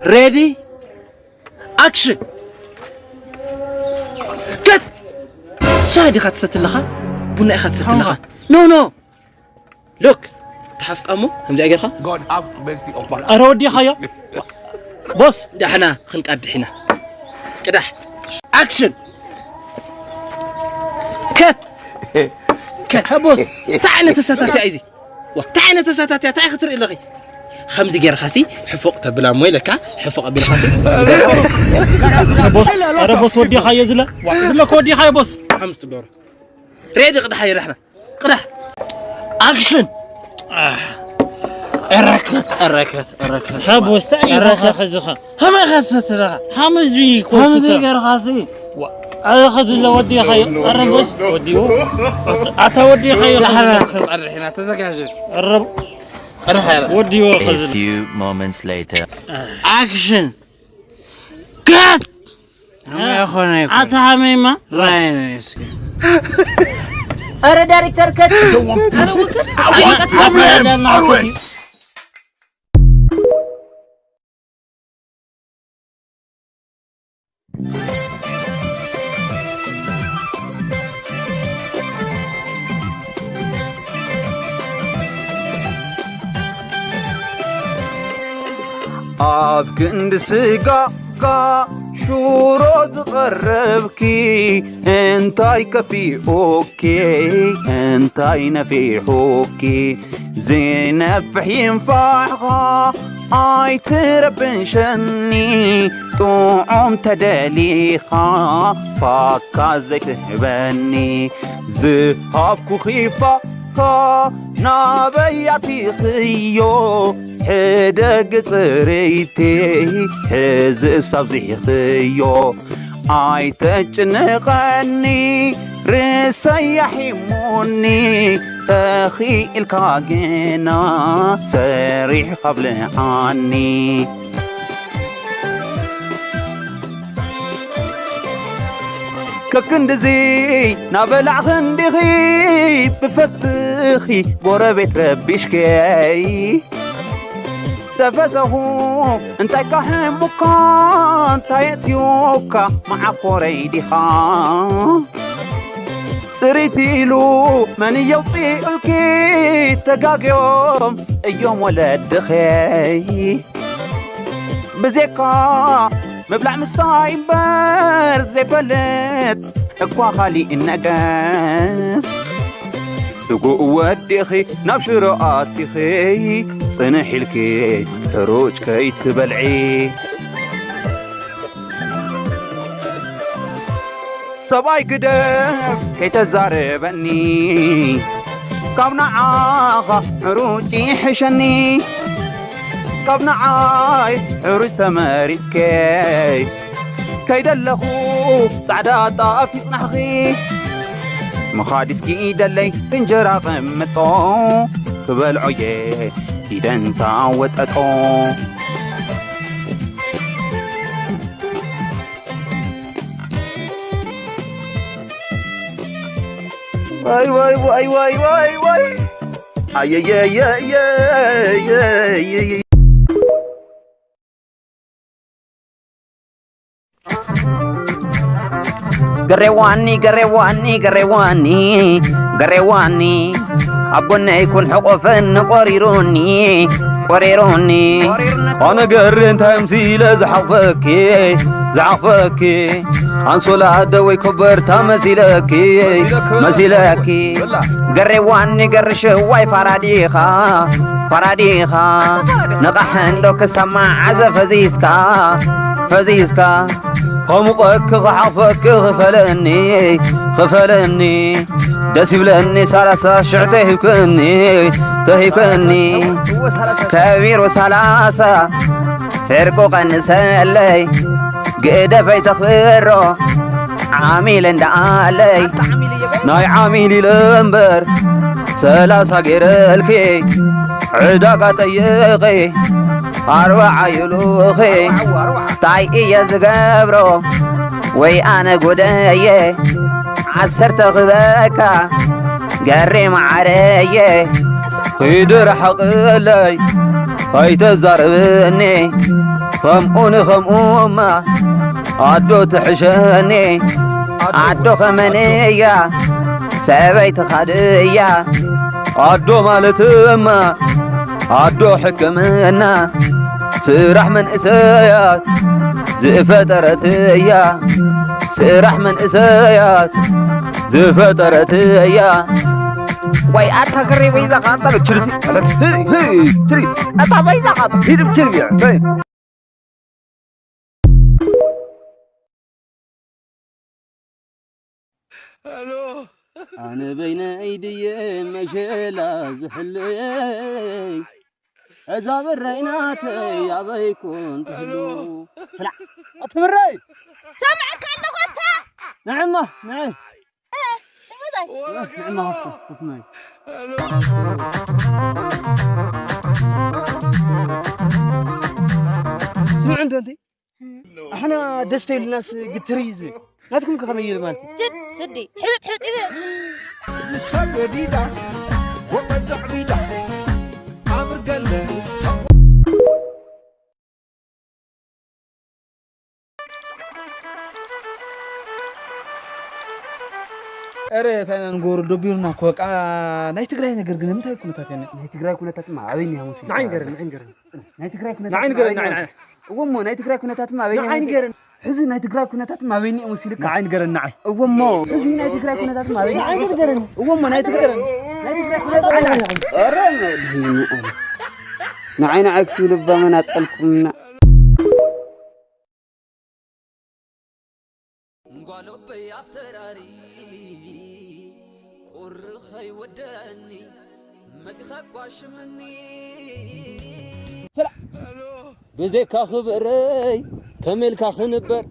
Ready? Action! Cut! ሻሂ ዲኻ ትሰቲ ኣለኻ? ቡና ኢኻ ትሰቲ ኣለኻ? No, no! Look! ተሓፍቃ እሞ ከምዚኣ ጌርካ? God have mercy upon us. ኣረ ወዲኻዮ። ቦስ። ዳሕና ክንቃድሕ ኢና። ቅዳሕ። Action! Cut! Cut! ቦስ። እንታይ ዓይነት ተሳታፊያ እዩ እዚ? ዋ፣ እንታይ ዓይነት ተሳታፊያ? እንታይ ክትርኢ ኣለኺ? ከምዚ ጌርካሲ ሕፉቕ ተብላ እሞ ኢለካ፣ ሕፉቕ ኣቢልካሲ። ቦስ፣ ኣረ ቦስ ወዲኻዮ ዝለ። ዋ፣ ዝለ እኮ ወዲኻዮ ቦስ። ከምዚ ትገብሮ። ሬዲ ቅዳሕ ይረሕና። ቅዳሕ። ኣክሽን። ኣረከት፣ ኣረከት፣ ኣረከት። ሃ ቦስ፣ እንታይ እዩ እረከት። ኸዚኻ? ሃመ ኸሰተለኻ? ሃመዚ ኮስተ። ሃመዚ ገርኻሲ? ዋ፣ ኣረ ኸዚ ለወዲኻዮ። ኣረ ቦስ፣ ወዲዎ። ኣታ ወዲኻዮ ኸዚ። ዳሕና ክንቐርሕ ኢና፣ ተዘጋጀ። ኣረ ቀርሕ ያለ። ወዲዎ A ኸዚ። Few moments later. ኣክሽን። ከት! ሃመ ይኾነ ይኾነ። ኣታ ሃመይማ? ራይ ነው እስኪ። ኣረ ዳይሬክተር ከት! ኣረ ውክት! ኣታ ሃመ ያዳና ኸት እዩ። ኣብ ክንዲ ስጋጋ ሽሮ ዝቐረብኪ፣ እንታይ ከፊኡኪ፣ እንታይ ነፊሑኪ? ዝነፍሕ ይንፋሕኻ ኣይትረብሸኒ፣ ጥዑም ተደሊኻ ፋካ ዘይትህበኒ። ዝሃብኩኺ ፋካ ናበይ ኣቲኽዮ? ሕደግ ጽርይቲ ሕዚ እሳብ ዚኽዮ። ኣይተጭንቐኒ ርእሰይ ኣሒሙኒ፣ ተኺእልካ ግና ሰሪሕካ ኣብልዓኒ። ከክንድዚ ናበላዕኺ እንዲኺ ብፈስኺ ጎረቤት ረቢሽከይ። ተፈሰኹ እንታይ ካሕሙካ እንታይ የእትዮካ መዓኮረይ ዲኻ? ጽሪት ኢሉ መን የውፅኡልኪ ተጋግዮም እዮም ወለድኸይ። ብዜካ ምብላዕ ምስታይ እምበር ዘይፈልጥ እኳ ካሊእ ነገር። ስጉእ ወዲእኺ ናብ ሽሮ ኣቲኺ ጽንሕ ኢልኪ ሕሩጭ ከይትበልዒ። ሰብኣይ ግደፍ ከይተዛረበኒ ካብ ንዓኻ ሕሩጭ ይሕሸኒ። ካብ ንዓይ ሕሩጭ ተመሪጽከይ ከይደለኹ ጻዕዳ ጣፍ ይጽናሕኺ። ምኻድ እስኪ ደለይ እንጀራ ቅምጦ ክበልዖየ ኢደንታ ወጠጦ። ዋይ ዋይ ዋይ ዋይ ዋይ ዋይ። ኣየየየየየየ። ገሬዋኒ ገሬዋኒ ገሬዋኒ ገሬዋኒ ኣብ ጎነይ ኩን ሕቆፈኒ ቆሪሩኒ ቆሪሩኒ። ኣነ ገሬ እንታይ ምሲለ ዝሓቕፈኪ ዝሓቕፈኪ ኣንሶላ ኣደ ወይ ኮበርታ መሲለኪ መሲለኪ። ገሬዋኒ ገሪ ሽዋይ ፋራዲኻ ፋራዲኻ ንቓሕ እንዶ ክሰማዕ ዓዘ ፈዚዝካ ፈዚዝካ። ከሙቐኪ ክሓቕፈኪ ክፈለኒ ክፈለኒ ደስ ይብለኒ። ሰላሳ ሽሕ ተሂብክኒ ተሂብክኒ ከቢሩ ሰላሳ ፍርቁ ቀንሰለይ ግደፈይ ተኽብሮ ዓሚል እንዳኣለይ ናይ ዓሚል ኢለ እምበር ሰላሳ ገይረልኪ ዕዳጋ ጠይቂ ኣርባዓ ይሉኺ ታይ እየ ዝገብሮ ወይ ኣነ ጉደየ ዓሰርተ ክበካ ገሬ መዓረየ ኺዲ ርሓቕለይ ኣይተዛርብኒ ከምኡ ንኸምኡማ ኣዶ ትሕሸኒ፣ ኣዶ ኸመን እያ ሰበይቲ ኻድእያ። ኣዶ ማለትማ ኣዶ ሕክምና፣ ስራሕ መንእሰያት ዝፈጠረት እያ። ስራሕ መንእሰያት ዝፈጠረት እያ። ወይ ኣታ ክሪ በይዛ ቃንጠሎ ችልሲ፣ ትሪ፣ ኣታ በይዛ ቃንጠሎ ሂድብ ችልቢ። ኣነ በይነይ ድየ መሸላ ዝሕለይ፣ እዛ ብረይ ናተይ ኣበይ ኮን ትህሉ? ስላዕ፣ ኣቲ ብረይ! ሰምዐካ ኣለኹ ኣታ! ንዕማ፣ ንዐ። እ፣ ደሞዛይ። ንዕማ፣ ኮፍ፣ ኮፍ ማይ። ስምዑ እንዶ ኣንቲ። ኣሕና ደስተ ኢልናስ ግትር እዩ ዝብል። ናትኩም ከ ከመይ ይብል ማለት እዩ? ጅድ፣ ስዲ፣ ሕብጥ፣ ሕብጥ ይብል። ንሳ ገዲዳ፣ ወቐ ዘዕቢዳ፣ ኣብር ገለ፣ ኧረ፣ እንታይ ኢና ንገብሮ? ደቢሩና እኮ፣ በቃ፣ ናይ ትግራይ ነገር ግን እንታይ ኩነታት እያ? ናይ ትግራይ ኩነታትማ ኣበይ እኒኣ መሲሉ? ንዓይ ንገረኒ፣ ንዓይ ንገረኒ። ናይ ትግራይ ኩነታት ንዓይ ንገረኒ፣ ኣበይ ንዓይ፣ እኒኣ? ንዓይ። እወ እሞ፣ ናይ ትግራይ ኩነታትማ ኣበይ እኒኣ ንዓይ መሲሉ? ንገረኒ። ሕዚ ናይ ትግራይ ኩነታትማ ኣበይ እኒኣ መሲሉካ? ንዓይ ንገረኒ፣ ንዓይ። እወ እሞ፣ ሕዚ ናይ ትግራይ ኩነታትማ ኣበይ እኒኣ ንዓይ መሲሉ? ንገረኒ። እወ እሞ፣ ናይ ትግራይ፣ ናይ ትግራይ ኩነታትማ ኣበይ እኒኣ? ኧረ መድህኒ ኣለ። ንዓይ፣ ንዓይ ክትብሉ እባ መን ኣጠልኩምና? ጓሎበይ ኣፍተራሪ ቁርኸይ ወደኒ መጺኻ ጓሽምኒ። ብዘይካ ክብረይ ከመይ ኢልካ ክንበር?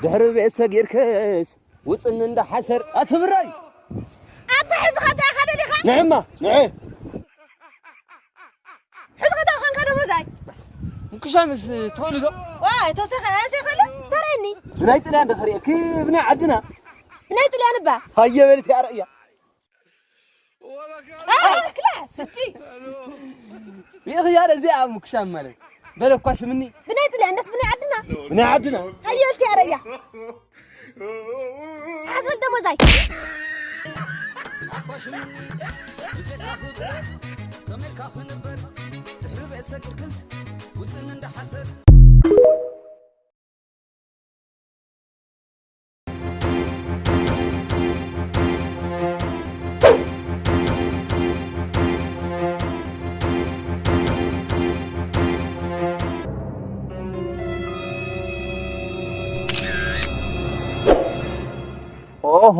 ድሕሪ ቤት ሰጊርክስ ውጽኒ እንዳ ሓሰር ኣትብረይ። ኣታ ሕዚ ኸ እንታይ ኢኻ ደሊኻ? ንዕማ፣ ንዐ። ሕዚ ኸ እንታይ ኾንካ ደሞዛይ? ምክሻንስ ትኽእሊ ዶ? ዋይ፣ ተወሰኸ፣ ኣነስ ይኽእል? ስተርእየኒ። ብናይ ጥልያን ዶ ክርእየኪ? ብናይ ዓድና። ብናይ ጥልያን እባ። ሃየ በልቲ ኣርእያ። ኣይ፣ ክላ፣ ስቲ። ይእኽያ ዶ እዚኣ ምክሻን ማለት? በለ እኳ ሽምኒ። ብናይ ጥልያን ደስ ብናይ ዓድና። ብናይ ዓድና። ሃየ በልቲ ኣርእያ። ሓዝ ወዲ ደሞዛይ።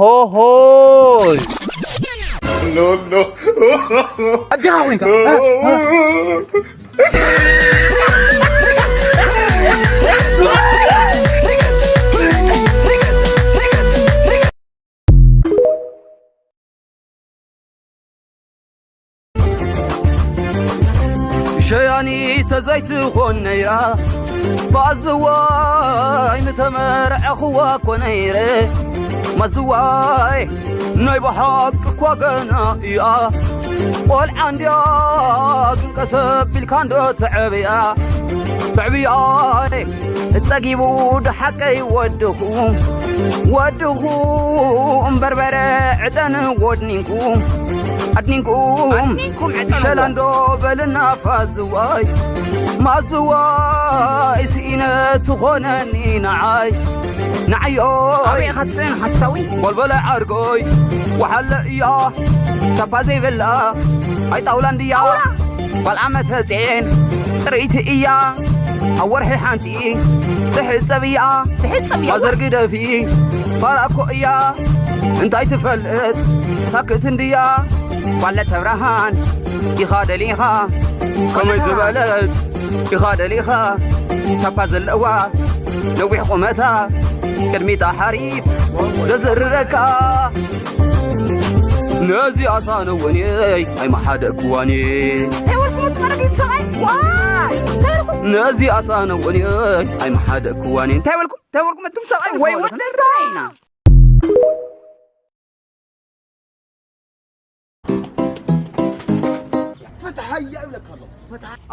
ኦሆሆይ! ኖ፣ ኖ። ኣዴኻ ኮይንካ፣ እ? እ? ሸያኒ ተዘይትኾን ነይራ፣ ባዝዋይ ምተመርዐኽዋ እኮ ነይረ። ማዝዋይ ናይ ብሓቂ እኳ ገና እያ፣ ቆልዓ እንድያ ግን ቀስ ኣቢልካ እንዶ ተዕብያ። ተዕብያ ጸጊቡ ደሓቀይ ወድኹም፣ ወድኹም በርበረ ዕጠን ወድኒንኩም፣ ኣድኒንኩም፣ ኣድኒንኩም ዕጠን ሸላ እንዶ በልና ፋዝዋይ፣ ማዝዋይ ስኢነ ትኾነኒ ንዓይ፣ ንዓዮ። ኣበይ ኢኻ ትስእን ሓሳዊ? ጎልበለ ዓርጎይ፣ ወሓለ እያ፣ ቻፓ ዘይብላ፣ ኣይ ጣውላ እንድያ። ጣውላ? ጓል ዓመተ ጼን ጽርይቲ እያ፣ ኣብ ወርሒ ሓንቲ ትሕጸብ እያ። ትሕጸብ እያ። ማዘር ግደፊ፣ ፋራ እኮ እያ፣ እንታይ ትፈልጥ ሳክት እንድያ። ጓል ተብርሃን ኢኻ ደሊኻ፣ ከመይ ዝበለት ኢኻ ደሊኻ፣ ቻፓ ዘለዋ ነዊሕ ቁመታ ቅድሚታ ሓሪፍ ዘዝርረካ። ነዚኣ ሳነ ወንየይ ኣይመሓደእክዋን እየ። እንታይ በልኩም እቲ መረዲት ሰብኣይ? ዋይ! እንታይ በልኩም? ነዚኣ ሳነ ወንየይ ኣይመሓደእክዋን እየ። እንታይ በልኩም? እንታይ በልኩም እቱም ሰብኣይ? ወይ ወደይ! ፍትሓ እያ ይብለካ ኣለኹ።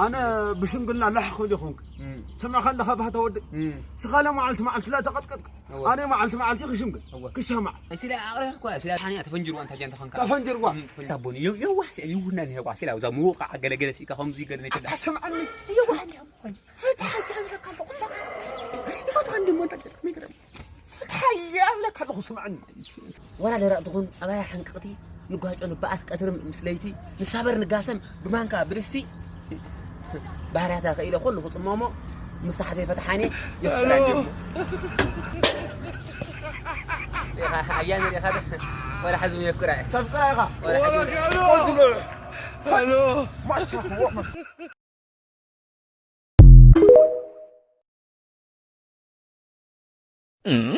ኣነ ብሽምግልና ላሕ ክብል ይኾንክ። እም። ሰሚዕካ ኣለኻ ባህታ ወዲ? እም። ስኻ ለ መዓልቲ መዓልቲ ላ ተቐጥቀጥክ። እወ። ኣነ መዓልቲ መዓልቲ ክሽምግል። እወ። ክሸማዕ። እስለ ኣቕረብ እኮ፣ እስለ ሓንያ ተፈንጅርዋ እንታይ ጃንታ ኸንካ? ተፈንጅርዋ። እም፣ ተፈንጅርዋ። ኣቦኒ፣ የው-፣ የዋህ ስለ ይውናን ይሄዋ፣ ስለ ኣብዛ ምውቃዕ ገለ ገለ ሲካ ከምዚ ገለ ነይትላ። ኣታ ስምዓኒ። የዋህ። ፍትሓ እያ ይብለካ ኣለኹ። ይፈትዋ እንዲ ሞንታ ገለ ሚግረም። ፍትሓ እያ ይብለካ ኣለኹ፣ ስምዓኒ። ወላ ደረቕ ትኹን ጸባያ ሕንቅቕቲ፣ ንጓጮ ንበኣስ ቀትሪ ምስ ለይቲ፣ ንሳበር ንጋሰም ብማንካ ብድስቲ፣ ባህርያታ ክኢለ ኩሉ ክጽመሞ፣ ምፍታሕ ዘይፈትሓኒ የፍቅራ ኣሎ። እንዲሞ። ኢኻ፣ ኣያ ንሪኢኻ ዶ? ወላ ሓዝም የፍቅራ እየ። ተፍቅራ ኢኻ? ወላ ሓዝም። ወላ ኣሎ። ቆይ ድሎ። ኣሎ። ማሽታ፣ ወ-፣ እም?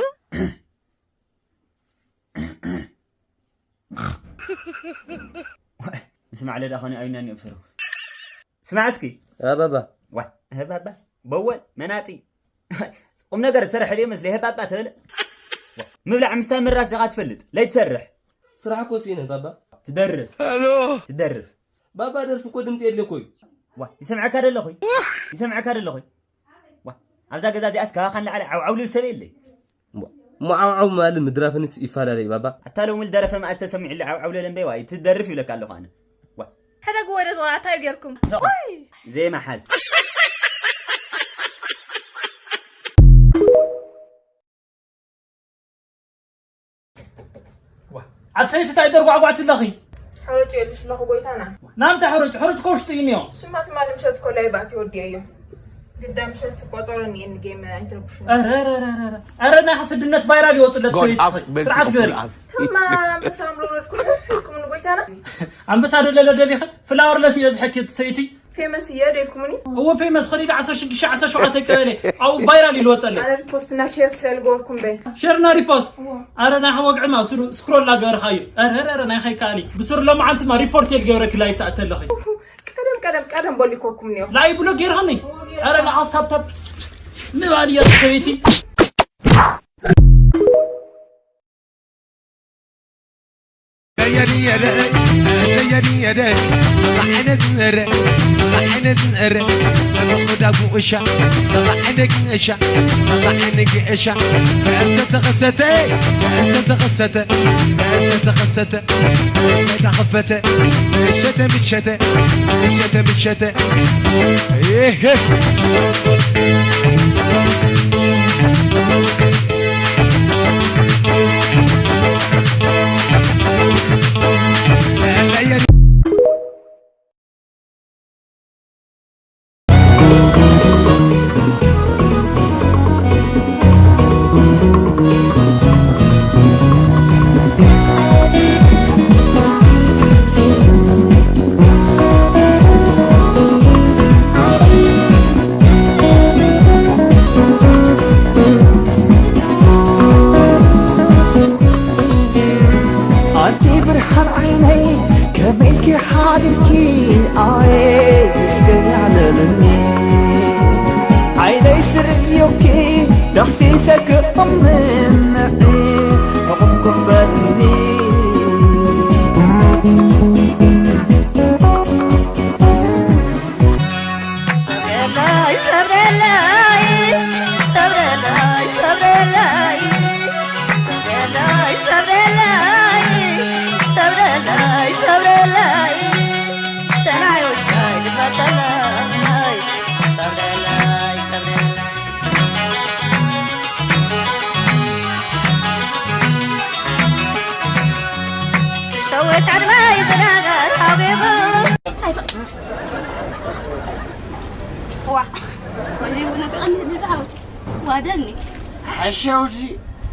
ስማዕ ለዳ ኸነ ኣይናኒ ኣብስሩ። ስማዕ እስኪ። ያ ባባ። ዋ፣ ያ ባባ። በወል፣ መናጢ። ቁም ነገር ትሰርሕ ድየ መስለ? ያ ባባ ትብል። ዋ፣ ምብላዕ ምስታይ ምራስ ዲኻ ትፈልጥ? ለይትሰርሕ። ስራሕ እኮ ስኢነ ባባ። ትደርፍ። ሄሎ። ትደርፍ። ባባ ደርፊ እኮ ድምፂ የድልዮ እኮ እዩ። ዋ፣ ይሰምዐካ ደለኹ። ይሰምዐካ ደለኹ። ዋ፣ ኣብዛ ገዛ እዚኣስ ካባኻ ንላዕሊ ዓውዓው ልብል ሰብ የለይ። እሞ ዓውዓው ማለት ምድራፍንስ ይፈላለ እዩ ባባ። ኣታ ሎሚ ልደረፈ መኣዝ ተሰሚዑ ኣሎ ዓውዓው ለለ እምበይ ዋ፣ ትደርፍ ይብለካ ኣለኹ ኣነ። ዋ። ሕደግዎ ደዞ ኣታ ጌርኩም። ዞ-፣ ወይ። ዘይመሓዝ። ዋ፣ ኣቲ ሰይቲ እንታይ ደርጓዕጓዕቲ ኣለኺ? ሕሩጭ የልሽ ኣለኹ ጎይታና። ናምንታይ ሕሩጭ? ሕሩጭ ከውሽጢ እዩ እኒኦ። ስማ ትማሊ ምሸት እኮ ላይቭ ኣትየ ወዲኤዮ። ግዳ ምሸት ቆጸሮ እኒኤኒ ጌም ኣይትረብሹኒ። ኧረ፣ ኧረ፣ ኧረ፣ ኧረ። ኧረ ናይ ሓስድነት ቫይራል ይወፅለት ሰይቲ። ስርዓት ግበሪ። ተማ ኣንበሳ ምሎ ወለድኩም ኢልኩም ንጎይታና። ኣንበሳ ዶ ለለ ደሊኸ? ፍላወር ለስ ይበዝሐኪ እቲ ሰይቲ። ፌመስ እየ ደልኩምኒ። እዎ ፌመስ ኸዲድ ዓሰርተ ሽዱሽተ ዓሰርተ ሸውዓተ ቀበሌ ኣብኡ ቫይራል ኢሉ ወጸለይ። ኣነ ሪፖስት እና ሼር ስለ ልገበርኩም በይ። ሼር እና ሪፖስት? እዎ። ኣረ ናይ ወግዒ ማስሩ ስክሮል ላገበርካዩ። ኣረ፣ ኣረ፣ ኣረ፣ ናይ ኸይካኣሊ። ብሱር ሎምዓንቲ ማ ሪፖርት የልገበረኪ ላይፍ ተኣተለኺ። ቀደም፣ ቀደም፣ ቀደም ቦሊኮኩም እኒኦ። ላይ ብሎ ጌርኸኒ። እዎ፣ ጌርካ። ኣረ ንዓስ ታብታብ ንባል እያ ሰበይቲ። ኣንቲ ብርሃን ዓይነይ ከመይ ኢልኪ ሓዲርኪ ኣየ እስከ ያለልኒ ዓይነይ ስርእዮኪ ዳሕሲሰ ክቕምንዒ ሕቑፍ ክበልኒ ሰወት ዓድማይ ብነገር ሃዊቑ። ዋ፣ ወይኔ፣ እውነት ይቐንህ፣ እዚ ዓወት። ዋደኒ። ሓሸውቲ፣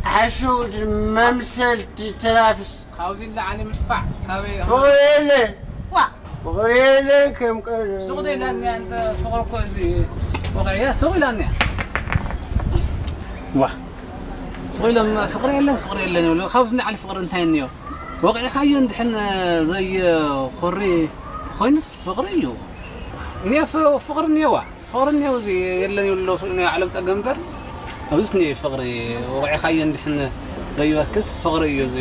ሓሸውቲ መምሰልቲ ተናፍስ። ካብዚ ንላዕሊ ምድፋዕ ካበይ? ፍቕሪ የለን። ዋ። ፍቕሪ የለን ከም ቀደም። ሱቕ ዶ ኢላኒ፣ ኣንተ ፍቕሪ እኮ እዚ ወቕዒ እያ፣ ሱቕ ኢላኒ። ዋ። ሱቕ ኢሎም ፍቕሪ የለን፣ ፍቕሪ የለን ይብሉ። ካብዚ ንላዕሊ ፍቕሪ እንታይ እኒኦ? ወቒዕካዮ እንድሕን ዘይኾሪ ኮይኑስ ፍቕሪ እዩ። እኒኦ ፍ-፣ ፍቕሪ እኒኦዋ። ፍቕሪ እኒኦ እዚ የለን ይብሉ ኣለዉ። ናይ ዓለም ጸገም እምበር፣ ኣብዚስ እኒኦ ፍቕሪ። ወቒዕካዮ እንድሕን ዘይበክስ ፍቕሪ እዩ እዚ።